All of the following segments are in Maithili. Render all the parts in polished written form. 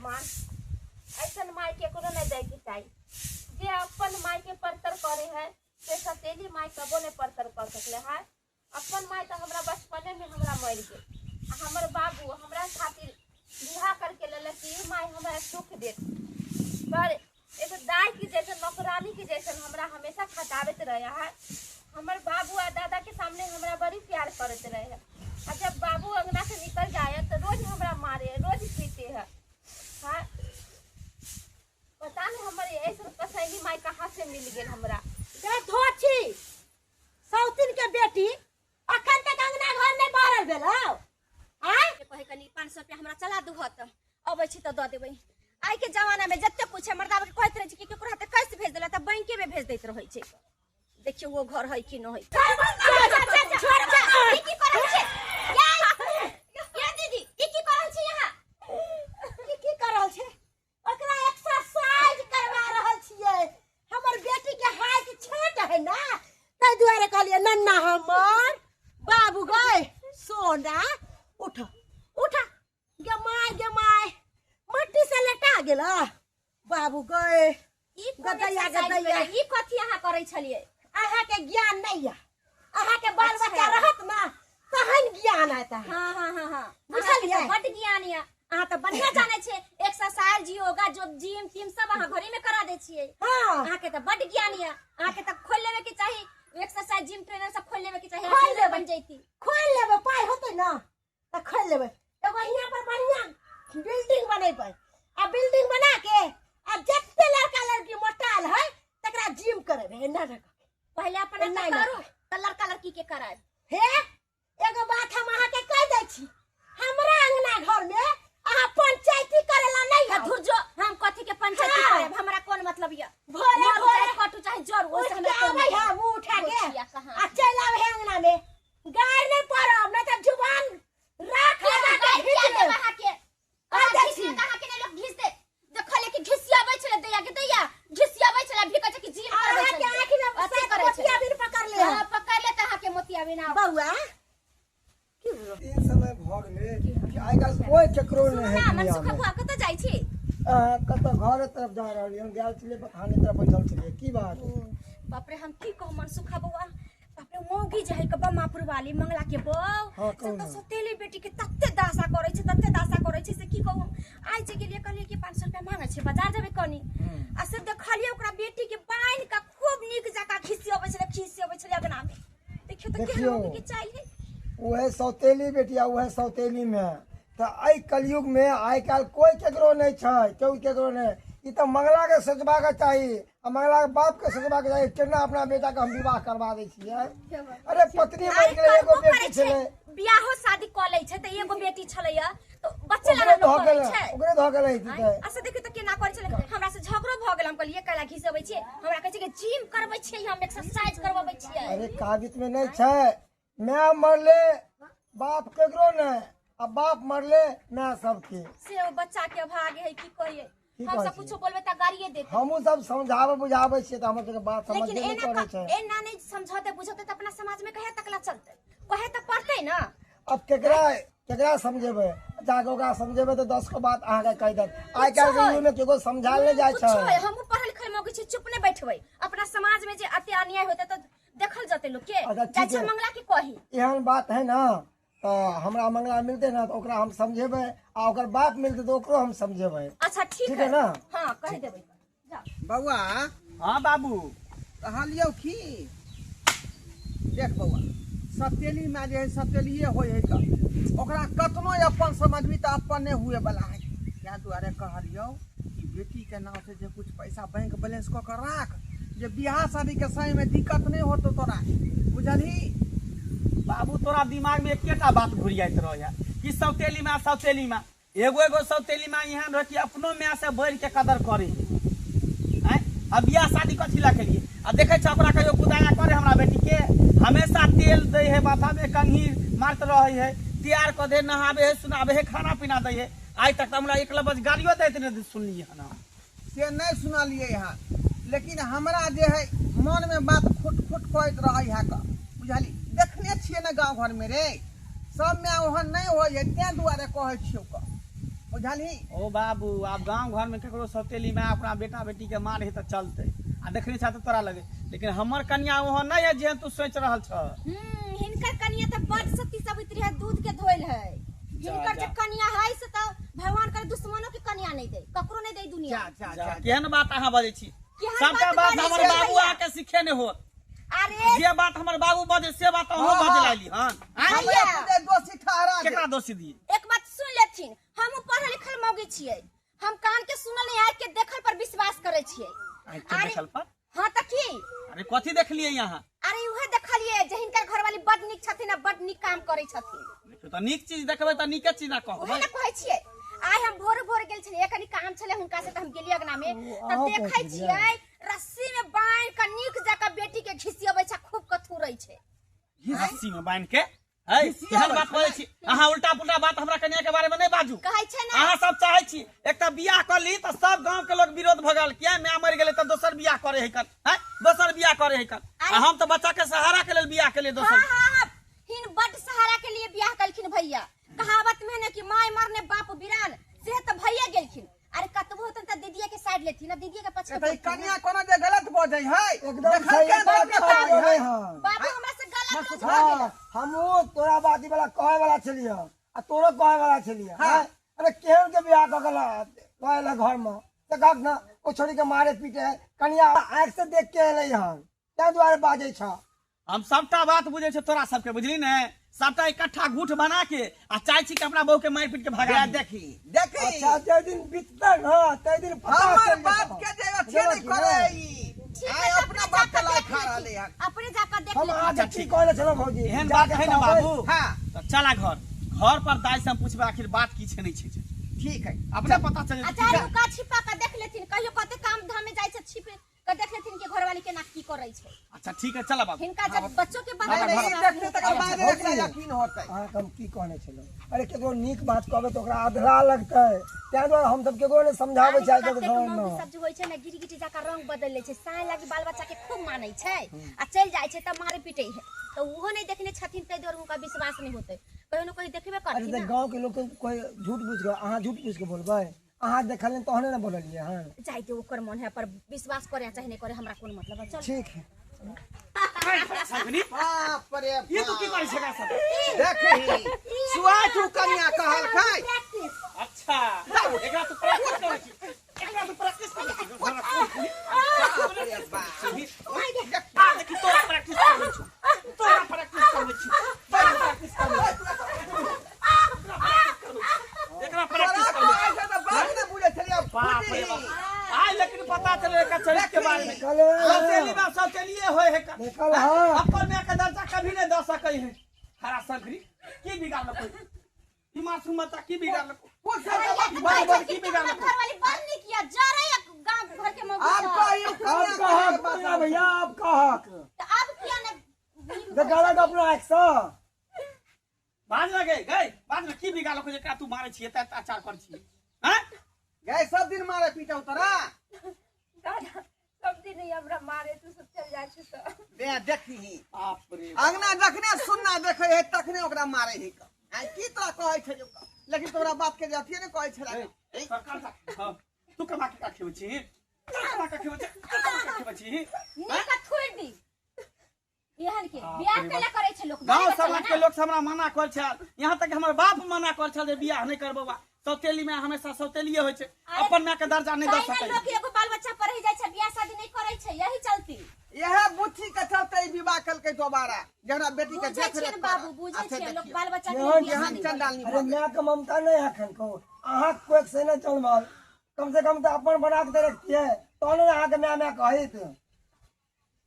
भगवान। ऐसन माय केकरो नहीं दै के चाही। जे अपन माय के परतर करे है से सतेली माय कबो नहीं परतर कर सकले है। अपन माय तो हमरा बचपने में हमरा मर गेल आ हमर बाबू हमरा खातिर बियाह करके लेलक कि ई माय हमरा सुख देत, पर एगो दाई के जैसन नौकरानी के जैसन हमरा हमेशा खटाबैत रहे है। हमर बाबू आ दादा के सामने हमरा बड़ी प्यार करैत रहे है आ जब बाबू अंगना से निकल जाए तो रोज हमरा मारे, रोज पीटे है। हाँ पता नहीं हमर ऐसन कसैली माय कहाँ से मिल गेल हमरा। गे धोछी सौतिन के बेटी अखन तक अंगना घर नहीं बाहर भेल हौ। आँय? कहे कनी 500 रुपया हमरा चला दूह त अबै छी त दऽ देबै। आइ के जमाना में जते कुछ है मर्दाबा के कहैत रहै छै कि केकरो हाथे कैश भेज देला त बैंके में भेज दैत रहै छै। देखियौ वो घर है कि न है। ई की कर रहल छी? ये दीदी, ई की कर रहल छी यहाँ? ई की कर रहल छी? ओकरा एक्सरसाइज करवा रहल छियै। हमर बेटी के हाइट छोट है ना, ताहि दुआरे कहलियै नन्ना हमर बाबू गए सोना उठ उठ गे my गे my, मट्टी से लेटा गेल बाबू गए। ई कोन गदैया, एक्सरसाइज गदैया। भेलै? ई कथी अहाँ करै छलियै? अहाँ के ज्ञान नहीं है, अहाँ के बाल अच्छा। बच्चा रहत ना तहन ज्ञान आयत अहाँ। हाँ, हाँ, हाँ, हाँ। बुझलियै? अहाँके तऽ बड्ड ज्ञान यऽ, अहाँ तऽ बढ़िआँ जानै छियै। एक्सरसाइज योगा जो जिम तिम सब अहाँ घरे में करा दै छियै। हाँ। अहाँके तऽ बड्ड ज्ञान यऽ, अहाँके तऽ खोलि लेबे के चाही एक्सरसाइज जिम ट्रेनर सब खोलि लेबे के चाही, खोलि ट्रेनर लेबै। बन जैती। खोलि लेबै, पाइ होतै ना तऽ खोलि लेबै। एगो हियाँ पर बढ़िआँ बिल्डिंग बनेबै आ बिल्डिंग बना के आ जते लड़का लड़की मोटाल है तकरा जिम करेबै। एना रख पहिले अपन एना हाथे एना। करू तऽ लड़का लड़की के करायब। हे एगो बात हम अहाँके कहि दै छी, हमरा अंगना घर में अहाँ पंचायती करेला नहीं तऽ आउ। धुर जो, हम कथी के पंचायती हाँ। करायब, हमरा कोन मतलब यऽ? भोरे मरू भोरे चाहे कटू चाहे जरू, ओहिसँ उठि हमरा के कोन आबै मतलब? है मुँह उठा के गोठिया कहाँ? आ चलि आबै है अंगना में। गारि नहीं पड़ब, नहीं तऽ जुबान राख के लगा के गारि घीच किया लेब। देब अहाँके? कहि अहाँ दै घीच छी। लेब अहाँके नहि लोक घीच देत। देखलियै कि घिसियाबै छलै दैया के दैया, घिसियाबै छलै, भी कहै छै कि जिम करबै अहाँके छलियै। आँखि में अथी शायद करै छलै। मोतियाबिन पकड़ ले है। हाँ, पकड़ लेत अहाँके मोतियाबिन आब। बौआ, ई समय भऽ गेलै कि आइ काल्हि कोइ केकरो सुनू नहि है ना, दुनिया मनसुख में। बौआ कतऽ जाइ छी? अहाँ कतऽ घरे तरफ जा रहलियै हम, गेल छलियै बथाने तरफ बैठल छलियै। की बात? ओ, बाप रे, हम की कहू मनसुखा बौआ, बाप रे मौगी जे है बमापुर वाली मंगला के बौ, हाँ, से कहू तऽ ना। सौतेली बेटी के तते दासा करै छै, तते दासा करै छै से की कहू हम। आइ जे गेलियै कहलियै कि 500 रुपया मांगै छै, बाजार जेबै कनी। आ से देखलियै ओकरा बेटी के बान्हि कऽ खूब नीक जकाँ खिसियबै छलै, खिसियबै छलै अंगना में। देखियौ तऽ केहन देखियौ। मौगी के चालि है। उहे सौतेली बेटिया, उहे सौतेली में तऽ एहि कलयुग में आइ काल्हि कोइ केकरो नहि छै, केओ केकरो नहि। ई तऽ मंगला के सोचबाक चाही आ मंगला के बाप के सोचबाक चाही केना अपना बेटा के हम विवाह करवा दै छियै। अरे पत्नी मरि गेलै, एगो करबो बेटी करै छै, छलै, बियाहो शादी कऽ लै छै तऽ एगो बेटी छलैया तऽ बच्चे ओकरे लगा धऽ करै गेलै, छै। ओकरे धऽ गेलै आँय? आ से देखियौ तऽ केना करै छलै, हमरा से झगड़ो भऽ गेल। हम कहलियै कैला घिसबै छियै, हमरा कहै छै कि जिम करबै छियै हम, एक्सरसाइज करबबै छियै। अरे काबित में नहीं छै, माय मरले बाप केकरो नहीं आ बाप मरले माय सबके। से ओ बच्चा के अभाग है, की कहियै। की हम कहै सब छियै? कुछो बोलबै तऽ गाड़िए देतै। हमहूँ सब समझाबै बुझाबै छियै तऽ हमर सबके बात लेकिन समझबे नहि एना करै छै। एना नहि समझौते बुझौते तऽ अपना समाज में कहे तकला चलतै, कहे तऽ पड़तै ना। अब केकरा केकरा समझेबै? जाके ओकरा समझेबै तऽ 10 गो बात अहाँके कहि देत। आइ काल्हि के युग में केकरो समझायल नहि जाइ छै। कुछो है, हमहूँ पढ़ल लिखल मौगी छी, चुप नहि बैठबै। अपना समाज में जे अते अन्याय होतै तऽ देखल जेतै लोक के। अच्छा, ठीक जाइ छै है। मंगला के कही। एहन बात है ना तऽ हमरा मंगला मिलतै ना तऽ ओकरा हम समझेबै आ ओकर बाप मिलतै तऽ ओकरो हम समझेबै। अच्छा ठीक ठीक है है ना? हाँ, कहि देबै। जाओ। बौआ। हाँ बाबू। कहलियौ की देख बौआ, सतेली माय जे है सतेलिए होइ है तऽ ओकरा कतनो अपन समझबी तऽ अपन नहि हुए वाला है। ताहि दुआरे कहलियौ कि बेटी के नाम से जे कुछ पैसा बैंक बैलेंस कऽ के राख, जे बियाह शादी के समय में दिक्कत नहीं होतो तोरा, बुझलही? बाबू तोरा दिमाग में एकेटा बात घुरियाइत रहै कि सौतेली माय, सौतेली माय। एगो एगो सौतेली माय एहन रहै कि अपनो माय से बढ़ि के कदर करे है। आँय? आ बियाह शादी कथी लए केलियै? आ देखै छ ओकरा कहियो कुदाया करे हमरा बेटी के? हमेशा तेल दै है माथा में, कंघी मारत रहै है, तैयार कऽ दे, नहाबे है, सुनाबे है, खाना पीना दै है। आइ तक तऽ हमरा एक लबज गालियो दैत नहि सुनलियै हन हम। से नहि सुनलियै हन, लेकिन हमरा जे है मन में बात खुट खुट करैत रहै है कऽ, बुझली? देखने छियै ने गाँव घर में रे, सब माय ओहन नहि होइ है, ताहि दुआरे कहै छियौ कऽ। बुझलही? ओ बाबू, आब गांव घर में केकरो सौतेली माय अपना बेटा बेटी के मारे तऽ चलते आ देखने छा तऽ तोरा लगे, लेकिन हमर कन्या ओहन नहीं है जेहन तू सोच रहल छ। हिनकर कन्या तऽ बड सती सावित्री है, दूध के धोइल है। हिनकर जे कन्या है से तऽ भगवान करे दुश्मनों के कन्या नहीं दे, ककरो नहीं दे दुनिया। जा जा जा केहन बात अहाँ बजै छी? केहन सबटा बात बात बजै हमर छी बाबू भैया? आके सीखे ने होत। अरे जे बात हमर बाबू बजे से बात अहूँ हाँ, बजे हाँ। लाली हन। आँय? भैया। हमरा दोषी ठहरा दे। केकरा दोषी दिए? एक बात सुन लेथिन, हमहूँ पढ़ल लिखल मौगी छियै, हम कान के सुनल नहीं आँख के देखल पर विश्वास करै छियै। आँखि के अरे देखल पर? हाँ तऽ की? अरे कथी देखलियै यहाँ? अरे उहे देखलियै जे हिनकर घरवाली बड नीक छथिन आ बड नीक काम करै छथिन। देखियौ तऽ नीक चीज देखबै तऽ नीके चीज ना उहे कहबै। ने कहै छियै। आइ हम भोर भोर गेल छलियै, कनी काम छलै हुनका से तऽ हम गेलियै अंगना में, तऽ अहूँ देखै पहुँच गेलियै? छियै रस्सी में बान्हि कऽ नीक जकाँ बेटी के घिसियबै छै, खूब कऽ थुरै छै। रस्सी में बान्हि के? है घिसियाबै केहन बात बजै छी अहाँ? उल्टा पुल्टा बात हमरा कन्या के बारे में नहीं बाजू। कहै छै ने अहाँ सब चाहै छी एकटा बियाह कऽ ली तऽ सब गांव के लोग विरोध भऽ गेल, किया माय मरि गेलै तऽ दोसर बियाह करे है कल, हैं दोसर बियाह करे है कल। आ हम तऽ बच्चा के सहारा के लेल बियाह केलियै दोसर। हाँ हाँ हाँ, हिन बड सहारा के लिए बियाह कलखिन भैया। कहावत में है ना कि माय मरने बाप बिरान, से तऽ भैया गेलखिन। अरे कतबो होतन तऽ दीदीए के साइड लेथिन ना, दीदीए के पक्ष में तऽ ई बोलथिन ना। कन्या कोनो जे गलत बजै है, एकदम देखल सही के बात बात कहलियै कहै है। हन। बाबू हमरा से गलत रोज भऽ हाँ, गेल। हमहूँ तोरा बात वाला कहे वाला छलियै आ तोरो कहे वाला छलियै। हाँ। अरे केहन के बियाह कऽ के लऽ एलै घर में तऽ कहक ने ओ छोड़ी के मारे पीटे है, कनिया आँखि से देख के एलै हन, ताहि दुआरे बाजै छ। हम सबटा बात बुझै छियै तोरा सबके, बुझली ने? सबटा इकट्ठा गुठ बना के आ चाहै छी कि अपना बहू के मारि पीट के भगा दी। देखी देखी। अच्छा जाहि दिन बीततै ने ताहि दिन पता हमर चलि बात जेतौ। के जे अथी नहीं करे ई। ठीक आइ है, तऽ अपना अपने बात जाकऽ के लाइ देख खा लेथिन। रहलै हन। अपने जाकऽ देख हम लेथिन। अहाँके की कहने छलहुँ भौजी? एहन बात जाके है ने कहबै। बाबू? हाँ। तऽ चला घर, घर पर दाइ से हम पूछबै आखिर बात की छै नहीं छै। ठीक है, अपने पता चल आ जेतै। चाहे लुका छिपा कऽ देख लेथिन, कहियो कते काम धाम में जाइ छै छिप कऽ देख लेथिन कि घरवाली केना की करै छै। अच्छा ठीक है, चला बाबू। हिनका जब बच्चों के बात नहीं नहीं, ई देखते तकर बाद भौजी। एकरा यकीन होतै। अहाँके हम की कहने छलहुँ? अरे केकरो नीक बात कहबै तऽ ओकरा अधला लगतै, ताहि दुआरे हमसब केकरो नहि समझाबै चाहै कतेक घर मौगी मे। सब जे होइ छै ने गिरगिटी जकाँ रंग बदलि लै छै, साँय लागी बाल बच्चा के खूब मानै छै आ चलि जाइ छै तऽ मारे पीटे है, तऽ ओहो नहि देखने छथिन ताहि दुआरे हुनका विश्वास नहि होतै। कहियो ने कहियो देखबे अरे करथिन तऽ ना। गाँव के लोक के कोइ झूठ बुझि कऽ, अहाँ झूठ बुझि कऽ बोलबै? अहाँ देखलियै तहने ने बोललियै हन। चाहे के ओकर मन है पर विश्वास करे चाहे नहीं करे, हमरा कोन मतलब है। चल ठीक है। संगनी, बाप रे ई तू की करै छै एकरा सब? देखी सुआठू कन्या कहलकै। प्रैक्टिस। अच्छा एकरा तू प्रैक्टिस करै छी, एकरा तू प्रैक्टिस करै छी। बाप रे बाप। आ देखी तोरा प्रैक्टिस करै छी, तोरा प्रैक्टिस करै छी, तोरा प्रैक्टिस करै छी, एकरा तोरा प्रैक्टिस करै छी। कहै छै तऽ बात नहि बुझै छलियै, बाप रे बाप, आइ लेकिन पता चले एकर चरित्र के बारे में। देखल है। सौतेली में सौतेलिए होय है का। देखल है। अपन माय के दर्जा कभी नहीं दऽ सकै है। हरा संकरी की बिगाड़लको? ई मासूम बच्चा की बिगाड़लको? कुछ सब बार बार की बिगाड़लको? घरवाली बड़ नीक या जरे गांव घर के मौगी आब सब। कहियो अब कन्या कहक के बात पूरा भैया, अब कहक तऽ आब किया ने देखलक अपना आँखि सँ। बाज ना गई गई बाज ना, की बिगाड़लको जेकरा तू मारै छियै, एते अत्याचार करै छियै? हैं? गए सब दिन मारे पीटौ तोरा। दादा सब दिन ही हमरा मारे, तू सब चल जाइ छी तऽ। बे देखी बाप रे। अंगना जखने सुन्ना देखै है तखने ओकरा मारे है। आइ की तोरा कहै छै जे, लेकिन तोरा बात के जे अथिये ने कहै छला। ए, सरकार जा, हाँ, तू कमा के का खेबै छी? तू कमा के खेबै छी? तू कमा के खेबै छी? नीक थोड़ि दी एहन के बाप बियाह रे कैला करै छै लोक? गाँव बाल बच्चा समाज के ना। लोग सब हमरा मना कर छल, यहाँ तक हमर बाप मना कर छल जे बियाह नहीं करबो बा, सौतेली में हमेशा सौतेलिए होइ छै, अरे, अपन माय के दर्जा नहीं दऽ तहिना सकै। लोक एगो बाल बच्चा पर रहि जाइ छै, बियाह शादी नहि करै छै, यही चलती। इएह बुच्ची के चलते ई विवाह केलकै दोबारा, जे हमरा बेटी के बुझै देख छियै रेख ने बाबू, करत। बुझै आ से छियै लोक देखियौ। बाल बच्चा के केहन लिए बियाह केहन शादी करै। चंडालनी अरे भऽ गेल। माय के ममता नहीं है एखन को, अहाँ कोख से नहि जनमल, कम से कम तऽ अपन बना के रखतियै तहन ने अहाँके माय माय कहैत।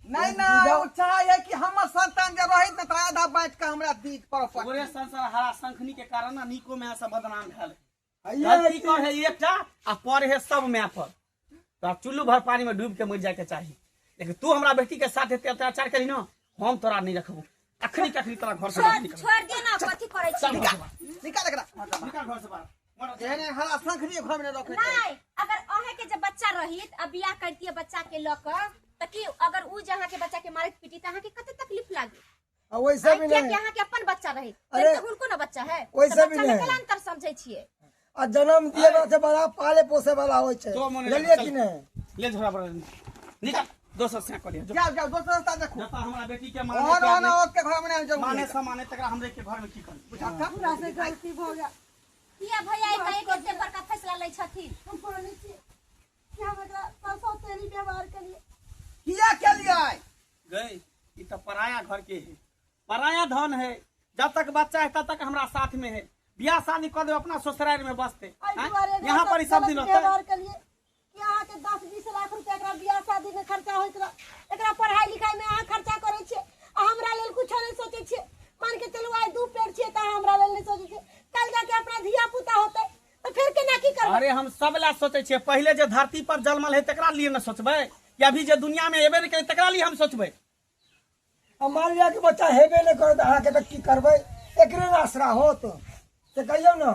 नहीं नहीं, ओ चाहे है कि हमर संतान जे रहैत ने तऽ आधा बाँटि के हमरा दी प्रॉपर्टी। तोरे संसार हरा शंखनी के कारण ना नीको माय सब बदनाम भेल। हइये गलती कर है एकटा आ पर है सब माय पर, तोरा चुल्लू भर पानी में डूब के मर जाए के चाही। लेकिन तू हमरा बेटी के साथ एते अत्याचार करी ना, हम तोरा नहीं रखबो। अखनी के अखनी तोरा घर से बाहर छोड़ निकाल। छोड़ दियो ना, कथी करै चल छी? घर से बाहर। निकाल एकरा। निकाल घर से बाहर। एहने हरा शंखनी घर में रखै छै। नहीं, अगर अहाँ के जे बच्चा रहित आ बियाह करतियै बच्चा के लऽ कऽ, तऽ की अगर उ जे अहाँ के बच्चा के मारैत पीटी तऽ अहाँ के कते तकलीफ लागी? आ वैसे भी किया नहीं। कि अहाँ के अपन बच्चा रहित, अरे, तऽ हुनको ना बच्चा है, वैसे तऽ भी बच्चा में नहीं। केला अंतर समझै छियै? आ जन्म दिए वाला से बड़ा पाले पोसे वाला होइ छै। तो मोने बुझलियै चल। कि नहि? ले झोरा पर निकाल, दोसर से कऽ लिअ। जाओ जाओ, दोसर रास्ता देखू। जतऽ हमरा बेटी के माने ओहन प्यार ओहन नहि- ओके घर में नहीं जरूरी माने है। समाने तकरा हमरे के घर में की करी? बुझाता? हमरा से गलती भऽ गेल। किया भैया एकाएक एते बड़का फैसला लै छथिन? हम बोलै छी कि हम एकरा सौतेली व्यवहार केलियै। किया केलियै? गई, ई तऽ पराया घर के है, पराया धन है। जब तक बच्चा है तब तक हमरा साथ में है, बियाह शादी कऽ देब अपना ससुराल में बसते। एहि आँय? दुआरे एकरा यहाँ पर ई सब दिन गलत रहतै। व्यवहार केलियै कि अहाँके 10-20 लाख रुपया एकरा बियाह शादी में खर्चा होइत रह, एकरा पढ़ाई लिखाई में अहाँ खर्चा करै छियै आ हमरा लेल कुछो नहि सोचै छियै। मान के चलू आइ 2 पेड़ छियै तऽ अहाँ हमरा लेल नहि सोचै छियै, कल जाके अपना धिया पुता होतै तऽ फेर केना की करबै? अरे हम सब ला सोचै छियै, पहिले जे धरती पर जन्मल है तकरा लिए न सोचबै, कि अभी जे दुनिया में एबे नहि केलै तकरा लिए हम सोचबै? आ मान लिअ कि बच्चा हेबे नहि करत अहाँके तऽ की करबै? एकरे ने आसरा होत, से कहियौ ने।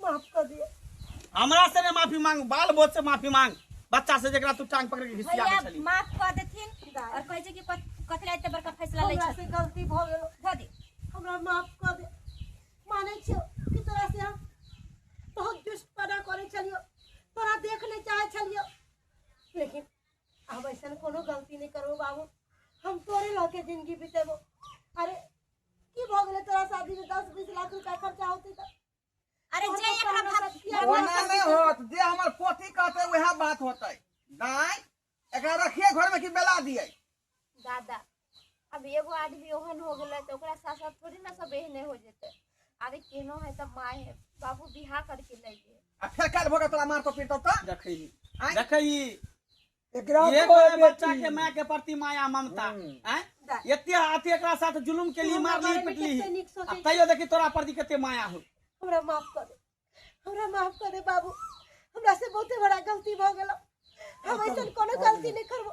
माफ कर दिअ। हमरा से नहि माफी मांग, बाल बोध से माफी मांग, बच्चा से जेकरा तू टांग पकड़ के घिसिया भैया दै छली। माफ कऽ देथिन और कहै छै कि कथी ला एते बड़का फैसला लै हमरा से छथिन? गलती भऽ गेल, धऽ दे। हमरा माफ कऽ दे। मानै छियौ कि तोरा से हम बहुत दुष्टपना करै छलियौ, तोरा देख नहि चाहै छलियौ, लेकिन आब ऐसन कोनो गलती नहि करबो बाबू, हम तोरे लऽ के जिंदगी बितेबो। अरे की भऽ गेलै तोरा शादी में 10-20 लाख रुपया खर्चा होतै तऽ? अरे तोहर जे पप्पा एकरा हमरा साथ किया ओना नहि होत, जे हमर पोती कहतै वएह बात होतै। दाइ, एकरा रखिए घर में कि बेला दियै? दादा, अब एगो आदमी ओहन हो गेलै तऽ ओकरा साथ साथ थोड़ी ना सब एहने हो जेतै। अरे केनो है तऽ माय है, बाबू बियाह करके लैये। आ फेर काल्हि भऽ के तोरा मारतौ पीटतौ तऽ? देखै आँय? देखै एकरा ये कोइ कोई बच्चा बेटी। के माय के प्रति माया ममता आँय? दाइ। एते अथी एकरा साथ जुलुम के लिए हमरा मारली बारे में पिटली कते नीक सोचै आ तैयो देखी तोरा प्रति कते माया हो। हमरा माफ कर दे, हमरा माफ कर दे बाबू, हमरा से बहुते बड़ा गलती भऽ गेल। हम ऐसन कोनो गलती नहि करबो,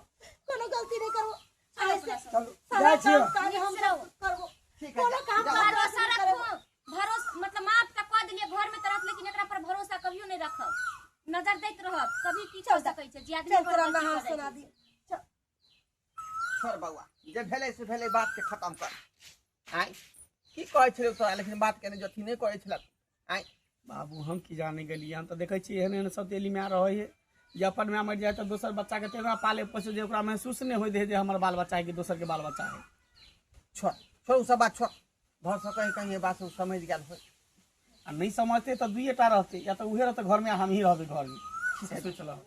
कोनो गलती नहि करबो। आइ से चलू सारा जाइ छियै। काम काज हम सब करबो, ठीक है, कोनो काम जाओ। काज भरोसा नहि करबो। रखू, भरोसा मतलब माफ तऽ कऽ देलियै, घर में तऽ रहत, लेकिन एकरा पर भरोसा कभियो नहि रखब, नजर दैत रहब, कभी की चल कऽ सकै छै जे आदमी चल पर तोरा गलती नहा कऽ जाइ सुना छै। दी। चल। छोड़ बौआ, जे भेलै से भेलै, बात के खत्म कर। आँय, की कहै छलै तोरा? लेकिन बात के अथी नहि करै छलक। आँय बाबू, हम की जाने गेलियै, हम तऽ देखै छियै एहन एहन सौतेली माय रहै है जे अपन माय मरि जाय तऽ दोसर बच्चा के तेना पाले पोसे जे ओकरा महसूस नहि होइत है जे हमर बाल बच्चा है कि दोसर के बाल बच्चा है। छोड़ छोड़ ओ सब बात छोड़, भऽ सकै कहीं बात ओ समझ गेल होय। आ नहि समझते तऽ दुइये टा रहतै, या तऽ उहे रहतै घर में आ हमही रहबै घर में, से सोच लह।